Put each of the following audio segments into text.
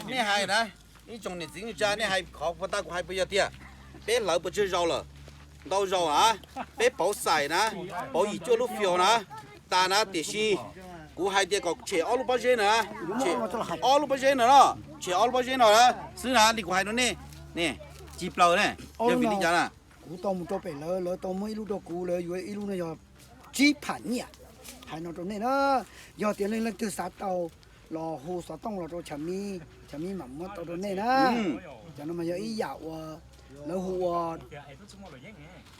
Nej hais na, ib tsoom niam txiv neej tsa, nej hais qhov puag ta kuv hais puas yog tiag? Peb hlawv puas tsawg zaus lawm? Ntau zaus na. Peb pauv xais na, pauv yim cuaj lub fios na, tas na, tiam sis kuv hais tias kom tshem ob lub pob zeb no, tshem ob lub pob zeb no no, tshem ob lub pob zeb no na, xwb na, li kuv hais rau nej, nej, ci plaws ne, yog vim li cas na? Kuv tau mus rau pem lawv, lawv tau muab ib lub rau kuv, lawv yuav ib lub no yog tsib pham nyiaj. Hais no rau nej na, yog tias leej leej twg xav tau los hu xov tooj los rau Tshav Mib, Tshav Mib mam muab tau rau nej na. Cov no mas yog ib yam uas lawv hu ua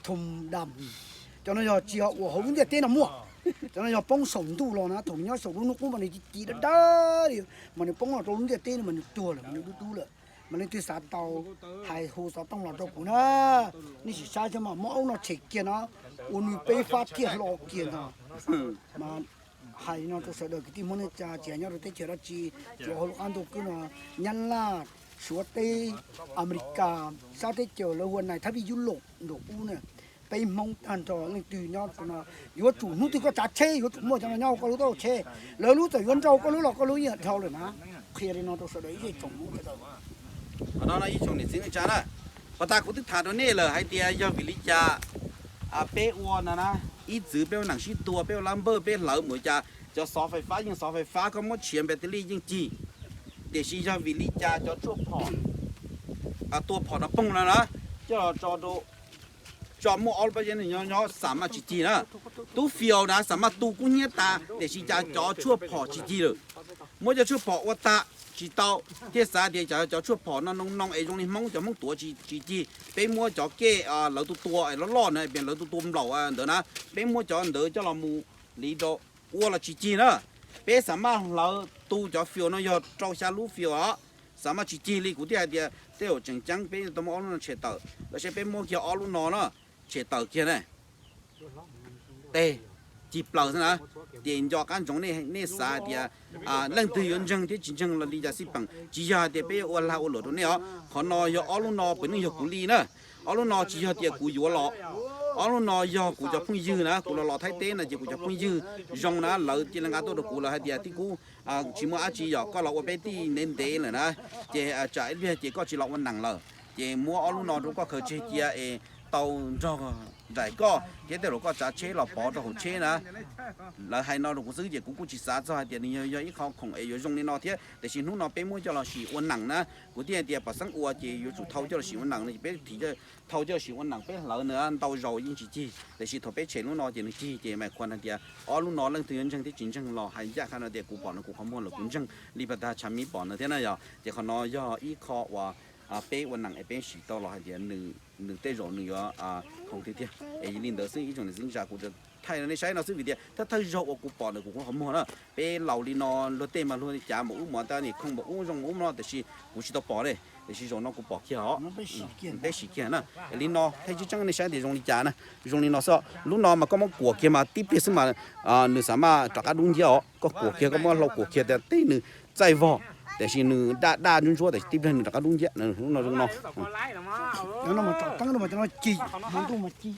thum dam. Cov no yog tsis yog uas hauv lub ntiaj teb no muaj. Cov no yog poob saum ntuj los na, thaum nws nyob saum lub hnub qub mas nws ci ci dawb dawb li, mas nws poob los rau lub ntiaj teb no mas nws tuag lawm, mas nws dub dub lawm. Mas leej twg xav tau, hais hu xov tooj los rau kuv na. Nej sim saib thiab mas muab ob lub no tshem kiag no, ua nws peb fab thiaj hlo kiag ntag. Mas hais no rau sawv daws kwv tij Hmoob neej tsa, tsis hais nyob rau teb chaws dab tsi, tsuas hauv lub qab ntuj khwb no, Nyab Laj, Suav teb, Amelikas, sab teb chaws lawv hu ua nais thab vij Yub Loos nraum ub na, peb Hmoob tag nrho leej twg nyob rau no, yuav tsum hnub twg koj tsav tsheb yuav tsum muaj cov no nyob hauv koj lub taub hau tsheb. Lawv lub txawm yuav nrau koj lub los koj lub yeej dhau lawm na. Qhia li no rau sawv daws ib tsoom Hmoob sawv daws. Qhov no no ib tsoom niam txiv neej tsa na, puag ta kuv twb tham rau nej lawm hais tias yog vim li cas peb ua no na, ib txwm peb ua neem sib tua, peb ua lab npawj, peb hlawv mus cas, cov xov fais fab yeej xov fais fab, koj muab tshiav npe tis lij yeej cig. Tiam sis yog vim li cas cov tshuaj phom, tua phom no poog no na, coj los tso rau, tso muaj ob lub pob zeb nyob nyob xam maj tsis cig na. Tub fias na xam maj tu kub hnyiab tas tiam sis cas cov tshuaj phom tsis cig lawm. Muab cov tshuaj phom ua tag tsis tau, thiaj xav tias cov, cov tshuaj phom no noo noo es zoo li Hmoob, cov Hmoob tuav tsis, tsis cig. Peb muab cov kej lawv tus tua es loj loj na, lawv tus tua nplaum ntawd na, peb muab cov ntawd coj los mus li rau ua los tsis cig na. Peb xam maj hlawv tu cov fias no yog rau xya lub fias os, xam maj tsis cig li. Kuv thiaj hais tias tej zaum tseem ceeb peb tau muab ob lub no tshem tawm, los sis peb muab kiag ob lub no na, tshem tawm kiag na. Tes, cig plaws xwb na. Ces nco qab ntsoov nej, nej xav hais tias leej twg yuav ntseeg thiab tsis ntseeg los li cas xij peem, tsis yog hais tias peb yuav ua lag ua luam rau nej os. Qhov no yog ob lub no puav leej yog kuv li na. Ob lub no tsis yog tias kuv yuav los, ob lub no yog kuv cov phooj ywg na, kuv los los Thaib teb no ces kuv cov phooj ywg zoo na, lawv cia li nqa tuaj rau kuv, lawv hais tias tij Kub, tsis muaj dab tsi yom, koj los ua peb tij ntev ntev lawm na, ces tsam ib pliag ces koj tsis los ua neem lawm, ces muab ob lub no rau koj khaws tseg cia es tau nrog nraim koj thiab tej zaum koj tsav tsheb los pov rau hauv tsheb na. Lawv hais no rau kuv xwb ces kuv kuj tsis xav txog hais tias nws yog, yog ib qho khoom es yuav zoo li no thiab, tiam sis hnub no peb muab coj los sim ua neem na. Kuv thiaj hais tias pom xeeb ua ces yuav tsum thau coj los sim ua neem no ces peb thim thau coj los sim ua neem, peb hlawv nws ntau zaus yeej tsis cig, tiam sis thaum peb tshem lub no ces nws cig. Ces mas qhuas hais tias ob lub no leej twg yuav ntseeg thiab tsis ntseeg los hais ncaj qha no tias kuv pom no kuv qhov muag lawm kuv ntseeg li pas tag Tshav Mib pom no thiab na yog. Ces qhov no yog ib qho uas peb ua neem es peb sim tau los hais tias nws tej zaum nws yuav khoom tiag tiag. Es li ntawd xwb ib tsoom niam txiv neej tsa, kuv thaij rau nej saib no xwb vim tias thawj thawj zaug uas kuv pom ntawm kuv qhov muag na, peb laus li no luag tej mas luag cav npaum ub mas tas niam khoom npaum ub zoo npaum ub no, tiam sis kuv tsis tau pom li, tiam sis zaum no kuv pom kiag os. Peb sim kiag na. Li no thaij tseeb tseeb nej saib tias zoo li cas na, zoo li no xwb. Lub no mas koj muab kuam kiag mas tib pliag xwb mas nws xam maj rov qab dub nciab os. Koj kuam kiag, koj muab hlau kuam kiag tias tib nws txaij vog, tiam sis nws daj daj ntsuab ntsuab tiam sis tib pliag nws rov qab dub nciab. Lub no zoo no. Cov no mas tsom teeb rau mas cov no ci, hmo ntuj mas ci.